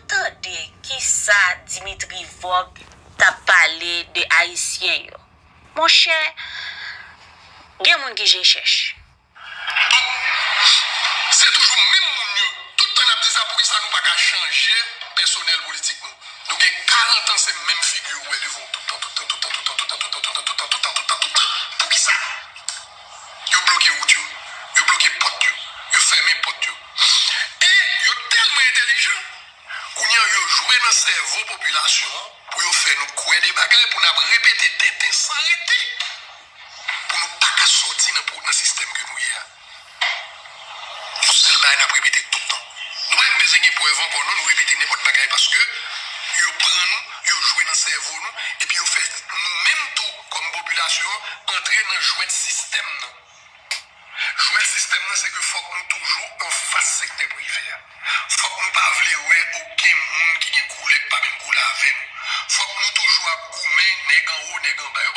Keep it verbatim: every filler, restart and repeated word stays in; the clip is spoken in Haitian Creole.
Tande kisa Dimitri Vorbe t ap pale de Ayisyen yo. Monchè, gen moun ki je chèch. Donk, se toujou menm moun yo. Tout tan n ap di sa, poukisa nou pa ka chanje pèsonèl politik nou? Nou gen karant an, se menm figi yo w wè devan w tout tan, tout tan, tout tan, tout tan, tout tan, tout tan, tout tan, tout tan, tout tan, tout tan, tout tan. Poukisa? Yo bloke wout yo, yo bloke pòt yo, yo fèmen pòt yo. E yo tèlman entèlijan, kounye a yo jwe nan sèvo popilasyon an pou yo fè nou kwè de bagay, pou n ap repete tenten san rete, pou nou pa ka sòti nan, nan sistèm ke nou ye a. Yon sèl bagay n ap repete tout tan. Nou pa menm bezwen gen prèv ankò non, nou repete nenpòt bagay paske yo pran nou, yo jwe nan sèvo nou, epi yo fè nou menm tou kòm popilasyon antre nan jwèt sistèm nan. Jwèt sistèm nan se ke fòk nou toujou anfas sektè prive a. Fòk nou pa vle wè okenn moun ki gen koulè k pa menm koulè avè nou. Fòk nou toujou ap goumen nèg anwo, nèg anba. Yo